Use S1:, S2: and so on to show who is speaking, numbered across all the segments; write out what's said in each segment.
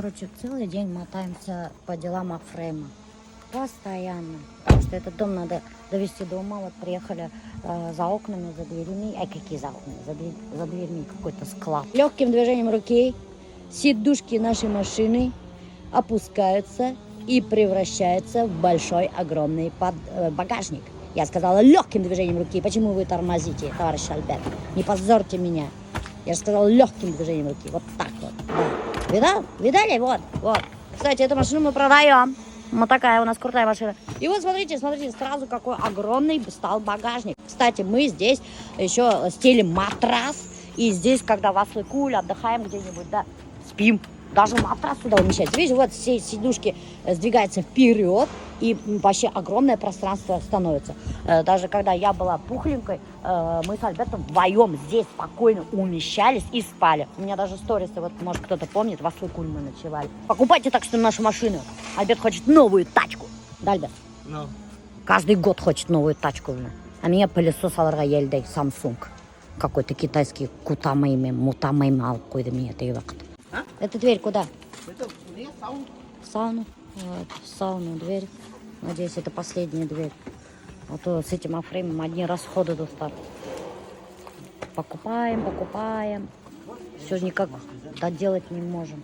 S1: Короче, целый день мотаемся по делам Афрема. Постоянно. Потому что этот дом надо довести до ума. Вот приехали за окнами, за дверями. Ай, какие за окнами? За дверьми какой-то склад. Легким движением руки сидушки нашей машины опускаются и превращаются в большой огромный багажник. Я сказала легким движением руки. Почему вы тормозите, товарищ Альберт? Не позорьте меня. Я же сказала легким движением руки. Вот так вот. Да. Видал? Видали? Вот, вот. Кстати, эту машину мы продаем. Вот такая у нас крутая машина. И вот смотрите, смотрите, сразу какой огромный стал багажник. Кстати, мы здесь еще стелим матрас. И здесь, когда в Аслыкуль отдыхаем где-нибудь, да, спим. Даже матрас сюда умещается. Видишь, вот все сидушки сдвигаются вперед, и вообще огромное пространство становится. Даже когда я была пухленькой, мы с Альбертом вдвоем здесь спокойно умещались и спали. У меня даже сторисы, вот, может, кто-то помнит, в Аслыкуль мы ночевали. Покупайте так что нашу машину. Альберт хочет новую тачку. Да, Альберт?
S2: Ну.
S1: Каждый год хочет новую тачку. А миңә пылесос алырға йәлдәй Samsung. Какой-то китайский кутамайме, мутамайме алып ҡуйҙы миңә теге ваҡыт.
S2: А?
S1: Эта дверь куда?
S2: Это не сауна.
S1: В сауну. Вот, в сауну дверь. Надеюсь, это последняя дверь. А то с этим афреймом одни расходы, дуҫтар. Покупаем, покупаем. Все никак доделать не можем.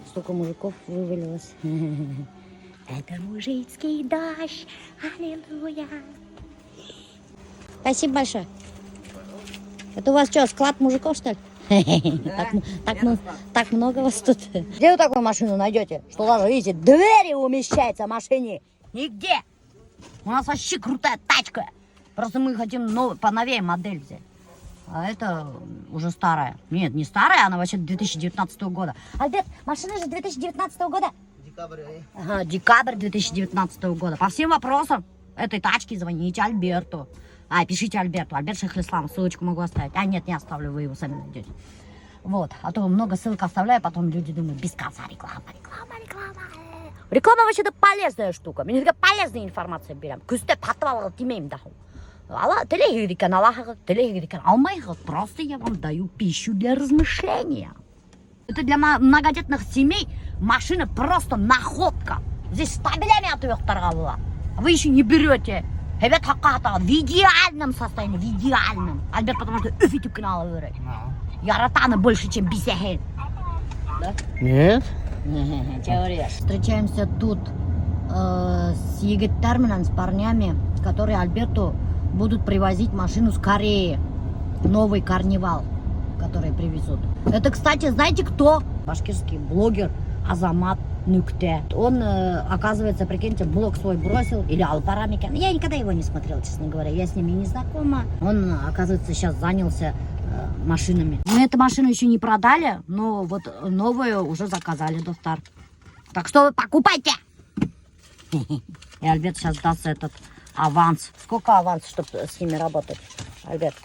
S1: Столько мужиков вывалилось. Это мужицкий дождь. Аллилуйя. Спасибо большое. Это у вас что, склад мужиков, что ли? Так много вас тут. Где вы такую машину найдете? Что даже, видите, двери умещаются в машине. Нигде. У нас вообще крутая тачка. Просто мы хотим новую, поновее модель взять. А это уже старая. Нет, не старая, она вообще 2019 года. Альберт, машина же 2019 года.
S2: Декабрь.
S1: Ага, декабрь 2019 года. По всем вопросам этой тачки звоните Альберту. А, пишите Альберту. Альберт Шахлислам, ссылочку могу оставить. А, нет, не оставлю, вы его сами найдете. Вот, а то много ссылок оставляю, потом люди думают, без конца реклама, реклама, реклама. Реклама вообще-то полезная штука. Мин һеҙгә полезная информация бирәм. Көсләп һатып алығыҙ тимәйем дә. Ала, теләйһегеҙ икән, алаһығыҙ, теләйһегеҙ икән, алмайһығыҙ. Просто я вам даю пищу для размышления. Это для многодетных семей машина просто находка. Здесь штабелями ятып йоҡларға була. А вы еще не берете. Һәйбәт хаҡҡа һатаған. В идеальном состоянии, в идеальном. Альберт потому что өф итеп кенә алып йөрөй. Ярата уны больше, чем бисәһен. Да?
S2: Нет.
S1: Теория. Встречаемся тут с егеттәр менән, с парнями, которые Альберту будут привозить машину с Кореи. Новый карнивал, который привезут. Это, кстати, знаете кто? Башкирский блогер Азамат Нюкте. Он, оказывается, прикиньте, блог свой бросил. Или алып бара микән. Я никогда его не смотрела, честно говоря. Я с ними не знакома. Он, оказывается, сейчас занялся машинами. Мы эту машину еще не продали, но вот новую уже заказали, дуҫтар. Так что вы покупайте! И Альберт сейчас даст этот аванс. Сколько аванс, чтобы с ними работать, Альберт?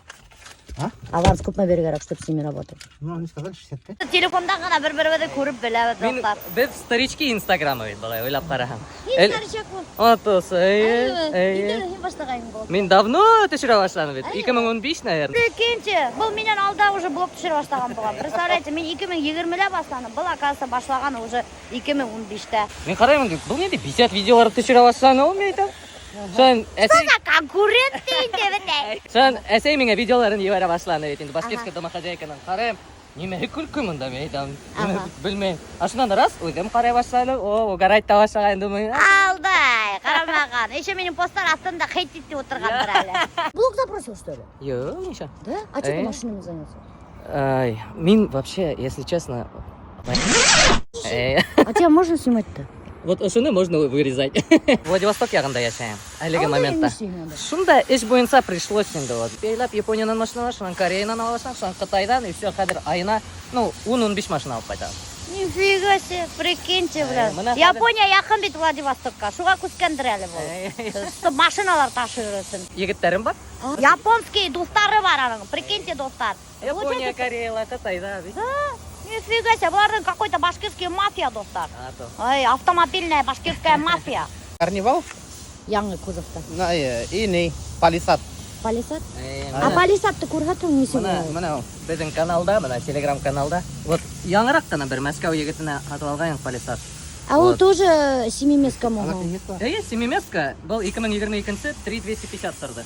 S2: А?
S1: Аванс күпме бирергә, чтобы с ними работать?
S2: Ну, они сказали 65.
S1: Телефондан ғына бер-беребеҙҙе күреп беләбеҙ,
S3: Мин
S1: дуҫтар.
S3: Беҙ старички инстаграмы бит былай уйлап ҡараһаң.
S1: Һин старичок был.
S3: Атос, эйе, эйе.
S1: Һин башлағайның был.
S3: Мин давно төшөрә башланым бит. 2015, наверное.
S1: Прикиньте, был минән алда уже блог төшөрә башлаған булған. Представляете, мин 2020-лә башланым. Был, оказывается, башлаған уже 2015-тә.
S3: Мин ҡарайым, был ниндәй 50 видеолар төшөрә башланы ул, мин әйтәм. Шунан әсәй,
S1: За конкурент инде бит.
S3: Шунан әсәй миңә видеоларын ебәрә башланы бит инде башкирская домохозяйканан ҡарайым. Нимә көлкө бында, мин әйтәм.
S1: Ага.
S3: Белмәйем. А шунан раз үҙем ҡарай башланым. О, угорать итә башлаған думаю.
S1: Алдай, ҡарамаған. Еще минең посттар аҫтында хейт итеп ултырғандыр әле. Блог забросил, что ли?
S3: Юҡ, нисә.
S1: Да? А что ты
S3: Э?
S1: машинами занялся?
S3: Ай, мин вообще, если честно,
S1: А тебя можно снимать-то?
S3: Вот ошоно можно вырезать. Владивосток яғында йәшәйем. Әлеге
S1: А
S3: моментта. Шунда эш буйынса пришлось инде вот. Бәйләп Япониянан машиналар, шунан Кореянан ала башланым, шунан Ҡытайҙан, и все, хәҙер айына, ну, 10-15 машина алып ҡайтам.
S1: Нифига себе, прикиньте, бля.
S3: Э, мына хәҙер-
S1: Япония яҡын бит Владивостокҡа. Шуға күскәндер әле был. Что машиналар ташыр өсөн.
S3: Егеттәрем бар.
S1: Японский дуҫтары бар аның. Прикиньте, дуҫтар.
S3: Япония, Кореяла, Ҡытайҙа бит.
S1: Нифига себе, быларҙың какой-то башкирский мафия, дуҫтар.
S3: А то.
S1: Ай, автомобильная башкирская мафия.
S2: Карнивал
S1: Яңы кузовта.
S2: на, и не Палисад.
S1: Палисад?
S3: Э,
S1: А палисадты күрһәтең нисек
S3: Мына,
S1: ул?
S3: мына ул беҙҙең каналда, мына телеграм каналда. Вот яңыраҡ ҡына бер Мәскәү егетенә һатып алған палисад.
S1: А ул
S3: Вот.
S1: тоже семиместка
S2: Она
S1: мого.
S2: семиместка?
S3: Эйе, семиместка был 2022 3250 торҙо.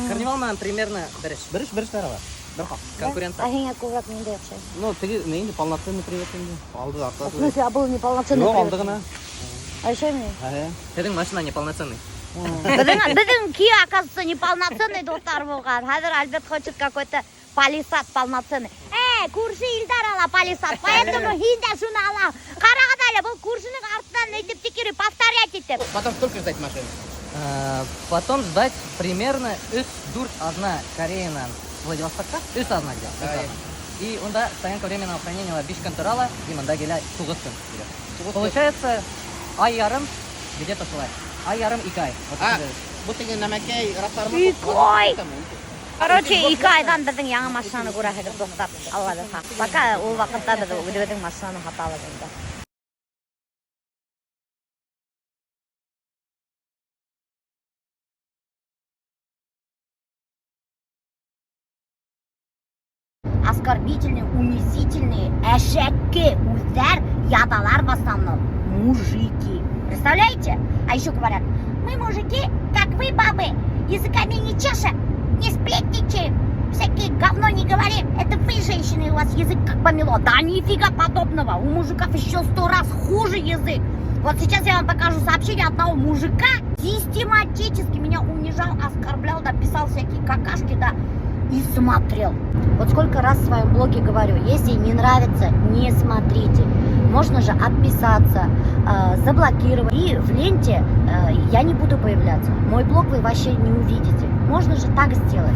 S3: Карнивал менән примерно бер эш.
S2: Бер эш, бер эштәре бар. Бер хаҡ.
S3: Конкуренция.
S1: А һиңә күберәк ниндәй оҡшай?
S2: Ну, теге ни инде полноценный привод инде. Алды арты.
S1: В смысле, а был неполноценный
S2: Юҡ,
S1: привод?
S2: алды ғына.
S1: А еще мне?
S2: Ә.
S3: Һеҙҙең машина неполноценный.
S1: Беҙҙең Kia, оказывается, неполноценный дуҫтар булған. Хәҙер Альберт хочет какой-то палисад полноценный. Э, күрше Илдар ала палисад, поэтому һин дә шуны ала. Ҡарағыҙ әле, был күршенең артынан әйтеп тик повторять итеп.
S2: Потом сколько ждать машину?
S3: Потом ждать примерно 3-4 аҙна Кореянан Владивостокка. 3 аҙна где-то. Өс
S2: Ай.
S3: аҙна. И унда стоянка временного хранения 5 көн тора ла, и мында килә 9 көн. Получается, ай ярым, где-то шулай. Ай ярым, ике ай. Вот
S2: А,
S3: шундай.
S2: был теге нәмәкәй раҫтармы?
S1: Ике ай! Короче, ике айҙан беҙҙең яңы машинаны күрәһегеҙ, дуҫтар. Алла бирһә. Пока ул ваҡытта беҙ үҙебеҙҙең машинаны һатабыҙ инде. Оскорбительные, унизительные, әшәке һүҙҙәр яҙалар в основном мужики. Представляете? А еще говорят, мы мужики, как вы, бабы, языками не чешем, не сплетничаем, всякие говно не говорим. Это вы, женщины, у вас язык как помело. Да нифига подобного. У мужиков еще сто раз хуже язык. Вот сейчас я вам покажу сообщение одного мужика. Систематически меня унижал, оскорблял, да, писал всякие какашки, да, и смотрел. Вот сколько раз в своем блоге говорю, если не нравится, не смотрите. Можно же отписаться, заблокировать. И в ленте я не буду появляться. Мой блог вы вообще не увидите. Можно же так сделать.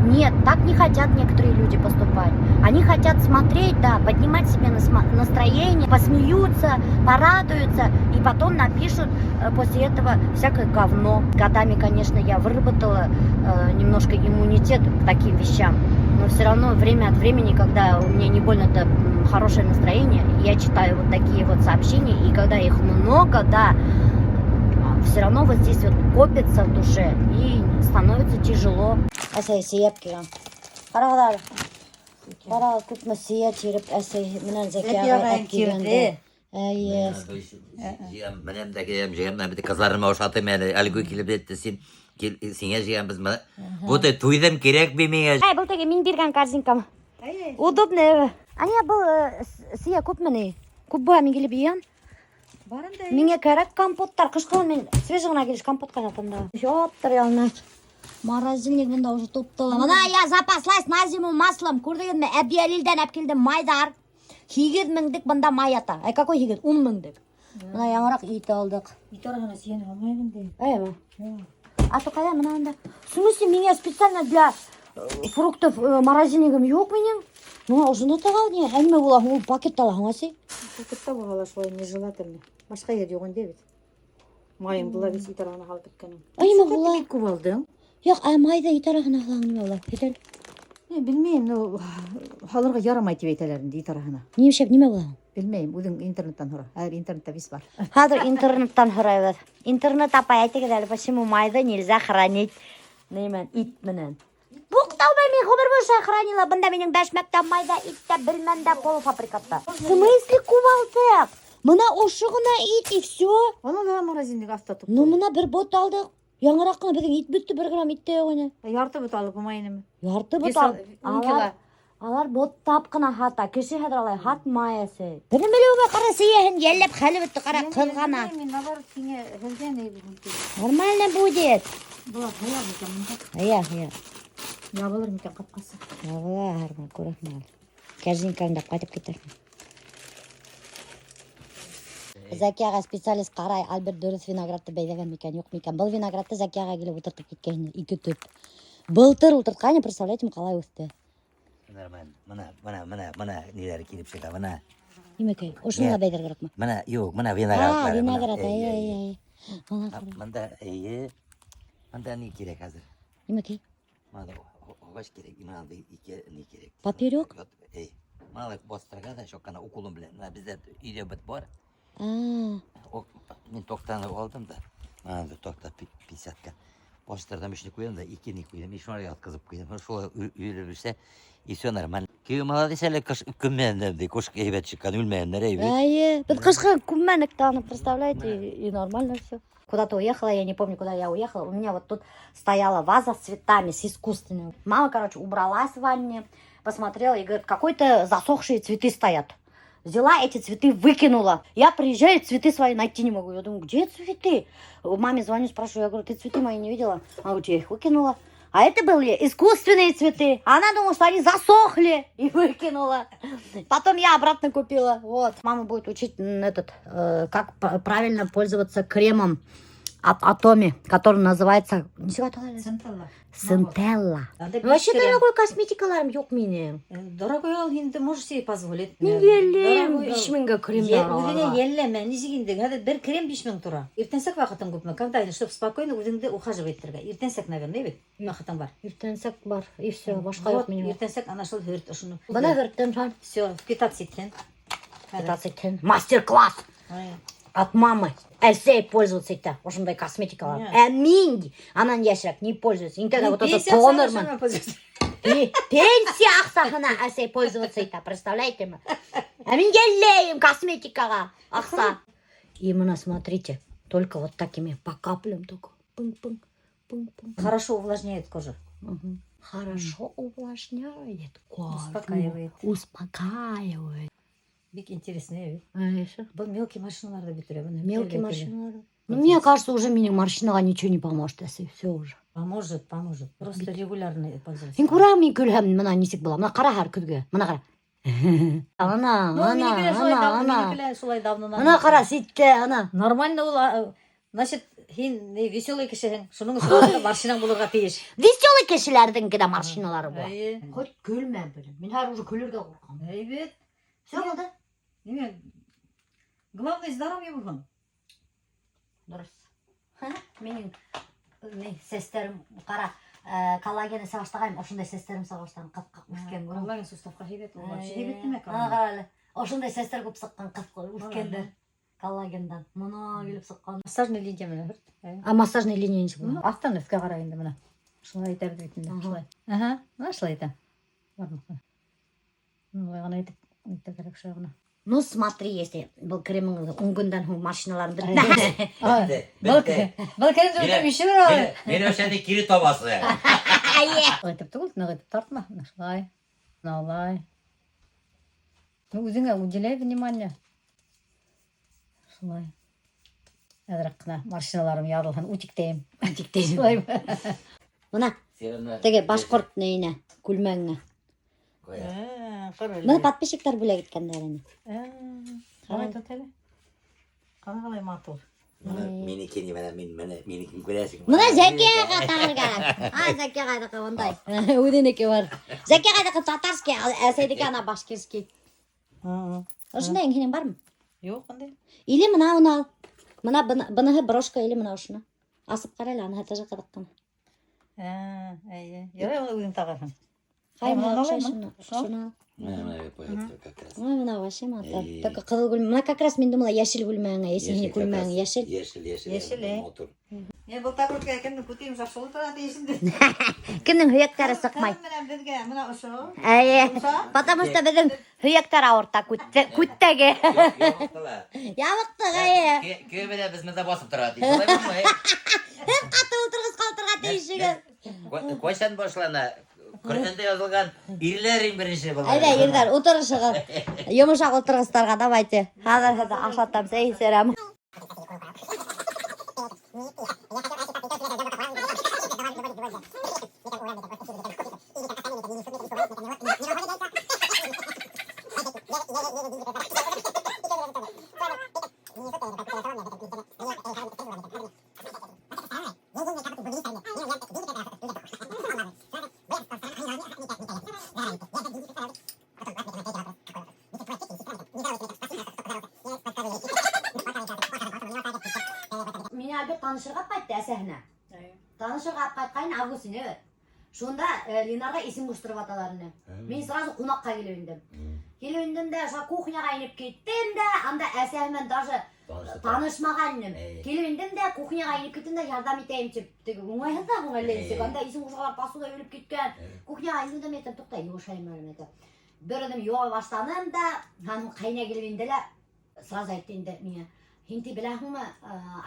S1: Нет, так не хотят некоторые люди поступать. Они хотят смотреть, да, поднимать себе настроение, посмеются, порадуются, и потом напишут после этого всякое говно. Годами, конечно, я выработала немножко иммунитет к таким вещам, но все равно время от времени, когда у меня не больно-то хорошее настроение, я читаю вот такие вот сообщения, и когда их много, да, все равно вот здесь вот копится в душе и становится тяжело. Әсәй сейәп килгән. Ҡарағыҙ әле. Ҡарағыҙ, күпме сейә тиреп әсәй менән Зәки ағай әп килгәндә. Эйе.
S4: Йыям, менәм дә киләм, йыям, бит ҡыҙҙарыма ошатым әле. Әле килеп етте, һин кил, һиңә йыям беҙ менә. Вот туйҙым кәрәк бит миңә.
S1: Әй, был теге мин биргән корзинкам. Удобный. Ания был сейә күпме ни? Күп була мин килеп йыям.
S5: Барында.
S1: Миңә кәрәк компоттар. Ҡышҡы мин свежий ғына килеш компот ҡайнатам да. Яптыр ялына. Морозильник бында уже туп-тулы. Мына я запаслась на зиму маслом. Күрҙегеҙме? Әбйәлилдән әп килдем майҙар. 8 меңлек бында май ята. Әй, какой 8? 10 меңлек. Мына яңыраҡ ит алдыҡ.
S5: Ит араһына сейәне алмайым инде.
S1: Әйме? А то ҡайҙа мына анда? В смысле, миңә специально для фруктов морозильнигым юҡ минең. Ну, ошонда тыға ни? Нимә була? Ул пакетта алаһың, әсәй.
S5: Пакетта була шулай нежелательно. Башҡа ер юҡ инде бит. Майың була бит ит араһына һалып бөткәнең.
S1: Ай, нимә була?
S5: Бик күп алдың.
S1: Юҡ, ә майҙы ит араһына һалаң нимә була? Әйт әле.
S5: Не, белмәйем, ну һалырға ярамай тип әйтәләр инде ит араһына.
S1: Ни эшләп нимә була?
S5: Белмәйем, үҙең интернеттан һора. Хәҙер интернетта весь бар.
S1: Хәҙер интернеттан һорайбыҙ. Интернет апай әйтегеҙ әле, почему майҙы нельзя хранить нимә ит менән? Буҡтау мин ғүмер буйы хранила. Бында минең бәшмәктә, майҙа, иттә, белмәндә, полуфабрикатта. В смысле күп алдыҡ? Мына ошо ғына ит и все.
S5: Ана да морозильник аҫта туп.
S1: Ну мына бер бот алдыҡ. Яңыраҡ ҡына беҙҙең ит бөттө, 1 грамм ит тә юҡ ине.
S5: Ярты бот алып булмай инеме?
S1: Ярты бот
S5: Бес
S1: ал.
S5: 10 кило.
S1: Алар, алар боттап ҡына һата. Кеше хәҙер алай һатмай әсәй. Бер нәмә лә булмай, ҡара сейәһен йәлләп хәле бөттө, ҡара ҡыҙғана.
S5: Мин наоборот һиңә һеҙгә ни
S1: Нормально будет.
S5: Була һыяр микән мында?
S1: Һыя, һыя.
S5: Ябылыр микән ҡапҡасы?
S1: Ябыла һәрмә, күрәһең әле. Корзинкаңды ҡайтып китерһең. Зәки ағай специалист ҡарай, Альберт дөрөҫ виноградты бәйләгән микән, юҡ микән. Был виноградты Зәки ағай килеп ултыртып киткәйне, ике төп. Былтыр ултыртҡайны, представляете, ҡалай үҫте.
S4: Нормально. Мына, мына, мына, мына ниләр килеп сыға, мына.
S1: Нимәкәй? Ошоно ла бәйләргә кәрәкме?
S4: Мына, юҡ, мына виноградлар.
S1: А, виноград, әй, әй, әй. Мына ҡара.
S4: Мында, эйе. Мында ни кәрәк хәҙер?
S1: Нимәкәй?
S4: Мына ағас кәрәк, мына ике ни кәрәк.
S1: Поперек?
S4: Эй, мына баҫтырға да шоҡана уколым белән. Мына беҙҙә өйҙә бит бар.
S1: А,
S4: Мин тоҡтаны алдым да. Мына тоҡта 50-ка. Бастырҙым, өсне ҡуйҙым да, икене ҡуйҙым, и шулар ятҡыҙып ҡуйҙым. Шулай өйөлөп бөтһә, и все нормально. Кейәү молодец әле, ҡыш күммәгәндәр, ти, ҡыш һәйбәт сыҡҡан, үлмәгәндәр, әйбәт.
S1: Әйе, беҙ ҡышҡа күммәнек тә аны, представляете, и нормально все. Куда-то уехала, я не помню, куда я уехала. У меня вот тут стояла ваза с цветами, с искусственными. Мама, короче, убралась в ванне, посмотрела и говорит, какой-то засохшие цветы стоят. Взяла эти цветы, выкинула. Я приезжаю, цветы свои найти не могу. Я думаю, где цветы? Маме звоню, спрашиваю, я говорю, ты цветы мои не видела? Она говорит, я их выкинула. А это были искусственные цветы. Она думала, что они засохли, и выкинула. Потом я обратно купила. Вот. Мама будет учить этот, как правильно пользоваться кремом от Атоми, который называется... Нисек атала әле?
S5: Центелла.
S1: Центелла.
S5: Анда
S1: Вообще
S5: биш крем.
S1: дорогой косметикаларым юҡ минең.
S5: Дорогой ал инде, можешь себе позволить.
S1: Мин йәлләйем
S5: Дорогой ал.
S1: 5 меңгә крем
S5: Үҙеңә йәлләмә, нисек инде? Хәҙер бер крем 5 мең тора. Иртәнсәк ваҡытың күпме? Когда, чтобы спокойно үҙеңде ухаживать итергә. Иртәнсәк, наверное, бит? Ваҡытың бар.
S1: Иртәнсәк бар, и все, башҡа юҡ
S5: Вот,
S1: минең.
S5: иртәнсәк ана шул һөрт ошоно.
S1: Бына һөрттөм хан.
S5: Все, впитаться итһен.
S1: Впитаться Мастер-класс
S5: Ай.
S1: от мамы. Әсәй пользоваться итә ошондай косметикалар.
S5: Нет.
S1: Ә мин анан йәшерәк не пользуюсь. Инде вот этот
S5: Пенсия
S1: тонер
S5: аҡсаһына
S1: мен.
S5: пользуюсь.
S1: И пенсия аҡсаһына әсәй пользоваться итә, представляете ме? Ә мин йәлләйем косметикаға аҡса. И мына смотрите, только вот такими по каплям только. Пынь-пынь, пынь-пынь.
S5: Хорошо увлажняет кожу.
S1: Мгм. Хорошо увлажняет кожу.
S5: Успокаивает.
S1: Успокаивает.
S5: Бик интересный бит.
S1: А еще?
S5: Был мелкий морщиналарҙы бөтөрә. Быны
S1: Мелкие
S5: төрлө-төрлө.
S1: морщиналар. Ну, мне кажется, уже минең морщинаға ничего не поможет, если все уже.
S5: Поможет, поможет. Просто регулярно пользоваться.
S1: Һин күрәһең, мин көлһәм, мына нисек була. Мына ҡара һәр көҙгө. Мына ҡара. Ана,
S5: Ну,
S1: ана,
S5: минекеләр шулай
S1: ана,
S5: давно,
S1: ана.
S5: минекеләр шулай давно.
S1: Мына ҡара, ситтә, ана.
S5: Нормально ул, значит, һин ни, веселый кешеһең. Шуның өсөн морщинаң булырға тейеш.
S1: Веселый кешеләрҙең генә морщиналары була.
S5: Әйе.
S1: Хоть көлмә, блин. Мин хәҙер уже көлөргә ҡурҡам.
S5: Әйбәт.
S1: Все булды.
S5: Нимә? Главное здоровье булһын.
S1: Дөрөҫ. Минең ни, сәстәрем ҡара, коллаген эсә башлағайным, ошондай сәстәрем сыға башлаған, ҡыҫҡа үҫкән күрәм.
S5: Коллаген суставҡа һәйбәт ул. Вообще һәйбәт нимә
S1: Ана
S5: коллаген?
S1: ҡара әле. Ошондай сәстәр күп сыҡҡан ҡыҫҡа үҫкәндә. Коллагендан. Мына килеп сыҡҡан.
S5: Массажный линия менән һөрт. Әйе.
S1: А массажный линия нисек була?
S5: Ну, аҫтан өҫкә ҡарай инде мына. Шулай итәбеҙ бит инде.
S1: Ага.
S5: Шулай. Аһа, мына шулай итә. Бармаҡ. Улай ғына итеп, итә кәрәк шулай ғына.
S1: Ну, смотри, если был кремың ун көндән һуң морщиналарың бөтмәһә.
S4: Бөттө,
S5: Был
S4: бөттө.
S5: был кремде
S4: Мине-
S5: үтеп еще бер
S4: Мине ошоны кире табасы.
S1: Әйе.
S5: Итеп түгел, ныҡ итеп тартма. Мына шулай. Мына улай. Ну, үҙеңә уделяй внимание. Шулай. Әҙерәк ҡына морщиналарым ярылһын, үтектәйем.
S1: Үтектәйем.
S5: Шулай.
S1: Мына теге башҡорт нейенә, күлмәгеңә. Быны подписчиктар бүләк иткәндәр ине.
S5: Ҡарай тот әле. Ҡалай ҡалай матур.
S4: Минеке нимә, мин менә минекен күрәһең.
S1: Мына Зәкиәгә тағыр кәрәк. А, Зәкиәғәнеке ундай. Үҙенеке бар. Зәкиәғәнеке татарский, әсәйҙеке ана башкирский. Ошондай һинең бармы?
S5: Юҡ, ундай.
S1: Или мына уны ал. Мына быныһы брошка или мына ошоно. Асып ҡара әле, аныһы тоже ҡыҙыҡ ҡына.
S5: Эйе. Ярай, уны үҙең тағырһың.
S1: Ҡай
S5: Мына
S1: мына оҡшай
S5: алаймы?
S1: шуны. Шуны ал.
S4: Мына мына поехали как раз.
S1: Ой, мына вообще матур.
S4: Эй.
S1: Только ҡыҙыл күлмәк. Мына как раз мин думала йәшел күлмәгеңә, если һинең күлмәгең йәшел.
S4: Йәшел, йәшел.
S5: Йәшел, э.
S4: Матур.
S5: Мин был тағыр кемдең күтеем яҡшы ултыра тейешінде.
S1: Кемдең һөйәктәре сыҡмай?
S5: Менән беҙгә мына ошо.
S1: Эйе. Потому что беҙҙең һөйәктәр ауырта күттәге. Ябыҡтыҡ, эйе.
S4: Кем менән беҙ монда баҫып тора ти. Шулай булмай.
S1: Һеҙ ҡаты ултырғысҡа ултырырға тейешһегеҙ.
S4: Ҡасан башлана? Ҡөрьәндә яҙылған ирләр иң беренсе була.
S1: Әйҙә, ирҙәр, ултырышығыҙ. Йомшаҡ ултырғыстарға давайте. Хәҙер һеҙҙе ашатам, сәй эсерәм. Мине Альберт танышырға ҡайтты әсәһенә. Танышырға ҡайтҡайны август ине. Шунда Ленарға исем ҡуштырып аталар ине. Мин сразу ҡунаҡҡа килеп индем. Килеп индем дә, ошо кухняға инеп киттем дә, анда әсәһе менән даже
S4: Танышты.
S1: Танышмаған инем.
S4: Эй.
S1: Килеп индем дә кухняға инеп киттем дә ярҙам итәйем тип. Теге уңайһыҙ ҙа һуң әллә нисек.
S4: Эй.
S1: Анда исем ҡушалар посуда өйөлөп киткән.
S4: Эй.
S1: Кухняға индем дә мин әйтәм, туҡта, йыуышайым әле мин әйтәм. Бер үҙем йыуа башланым да, һәм ҡәйнә килеп инде лә, сразу әйтте инде миңә. Һин ти беләһеңме,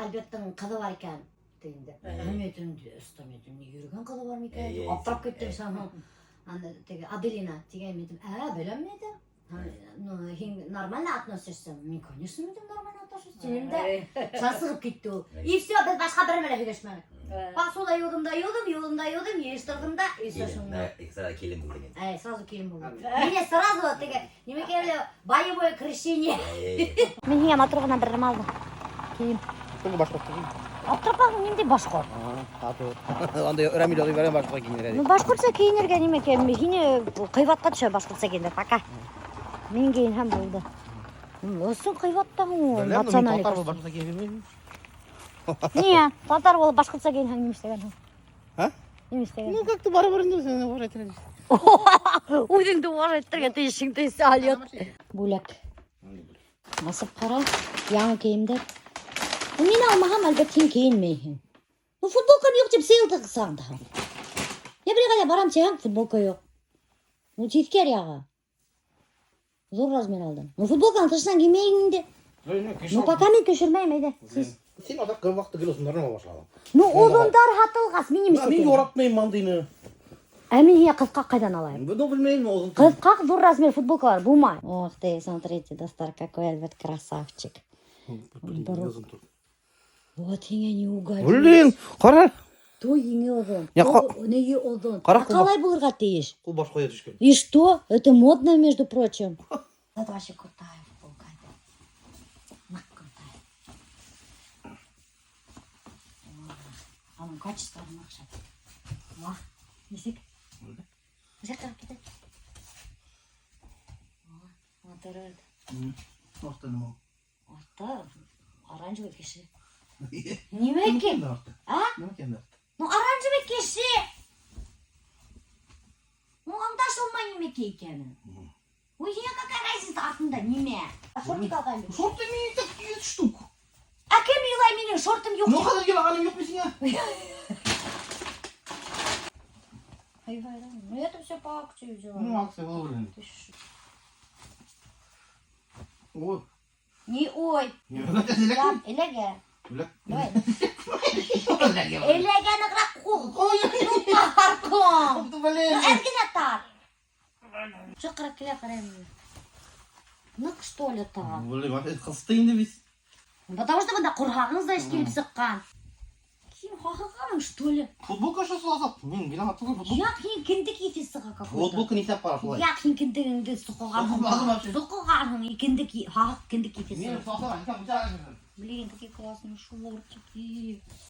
S1: Альберттың ҡыҙы бар икән, ти инде.
S4: Эй.
S1: Мин әйтәм, өстәм әйтәм, ни йөрөгән ҡыҙы бар микән?
S4: Эй, эй,
S1: Аптырап киттем
S4: эй.
S1: һәм анда теге Аделина тигән мин әйтәм, ә, беләм мин әйтәм. Ну, һин нормально относишься? Мин, конечно, мин әйтәм, нормально отношусь. Тинем дә, сығып китте ул. И все, беҙ башҡа бер нәмә лә һөйләшмәнек. Посуда йыуҙым да йыуҙым, йыуҙым да йыуҙым, йыйыштырҙым да, и все шунда.
S4: Сразу килен булды инде.
S1: Әй, сразу килен булды. Мине сразу теге, нимәкәй әле, боевое крещение.
S4: Эй.
S1: Мин һиңә матур ғына бер нәмә алдым. Кейем.
S2: Только башҡорт түгел.
S1: Аптырап ҡалдым, ниндәй башҡорт?
S2: Анда Рамил яҙып ебәргән башҡортса кейенергә.
S1: Ну, башҡортса кейенергә нимәкәй, һине ҡыйбатҡа төшә башҡортса кейендер, пока. Мин кейенһәм булды. Ысын ҡыйбат та һуң, национальный
S2: Татар
S1: костюм.
S2: булып башҡортса кейенмәйем.
S1: Ниңә? Татар булып башҡортса кейенһәң нимә эшләгәнһең?
S2: А?
S1: Нимә эшләгәнһең?
S2: Ну, как-то барыбер инде һин уважать итәләр.
S1: Үҙеңде уважать итергә тейешһең тейешсе алйот. Бүләк. Асып ҡара, яңы кейемдәр. Ну, мин алмаһам, әлбиттә, һин кейенмәйһең. Ну, футболкам юҡ тип сейлды ҡыҫаң да. Я бер ҡайҙа барам тиһәң, футболка юҡ. Ну, тиҫкәр яғы. Ҙур размер алдым. Ну, футболканы тышынан кеймәйһең инде. Ну, пока мин төшөрмәйем, әйҙә. Сис.
S2: Һин аҙаҡ күп ваҡытта гел оҙондарына башланың.
S1: Ну, оҙондар һатылғас, мин нимә
S2: Мин
S1: эшләтәйем?
S2: яратмайым андыйны.
S1: Ә мин һиңә ҡыҫҡаҡ ҡайҙан алайым?
S2: Ну, белмәйем, оҙон.
S1: Ҡыҫҡаҡ ҙур размер футболкалар булмай. Ох ты, смотрите, дуҫтар, какой Альберт красавчик. Вот һиңә не угодишь.
S2: Блин, ҡара.
S1: Той еңе оҙон.
S2: Я
S1: Нее оҙон.
S2: Ҡара
S1: А ҡалай булырға тейеш?
S2: Ҡул башҡа төшкән.
S1: И что? Это модно, между прочим. Это вообще крутая футболка. Ныҡ крутая. Аның качество ныҡ шәп. Ва, нисек? Нисек ҡарап китә? Матур.
S2: Артта нимә?
S1: Артта оранжевый кеше. Нимә икән?
S2: Артта.
S1: А?
S2: Нимә икән артта?
S1: Ну, оранжевый кеше. Ну, аңлашылмай нимәкәй икәнен. Ой, һиңә какая разница артында нимә? Шортик алғайным.
S2: Шорты мин так 100 штук.
S1: А кем илай минең шортым юҡ
S2: Ну,
S1: тип?
S2: хәҙер илағаным юҡ мин һиңә.
S1: Ай-вай, ну это все по акции взяла.
S2: Ну, акция была, блин. Ой.
S1: Не ой.
S2: Не, эләкме?
S1: Эләгә.
S2: Эләк.
S1: Давай.
S2: Эләгә.
S1: Эләгә нығыраҡ ҡул.
S2: Ой,
S1: Ну, тартҡан.
S2: блин.
S1: Ну, әҙ генә тарт. Шул ҡарап килә ҡарайым. Ныҡ, что ли, тар?
S2: Блин, вообще ҡыҫты инде бит.
S1: Потому что бында ҡорһағың да килеп сыҡҡан. Һин һаһығаның, что ли?
S2: Футболка шо саласаҡ. Мин виноват түгел футболка.
S1: Яҡ, һин кендек еҫе сыға какой-то.
S2: Футболка нишләп ҡара шулай?
S1: Яҡ, һин кендегеңде соҡоғанһың.
S2: Соҡоманым вообще.
S1: Соҡоғанһың, кендек, һаһыҡ кендек еҫе
S2: Мин
S1: сыға.
S2: салсам, икән,
S1: Блин, какие классные шортики.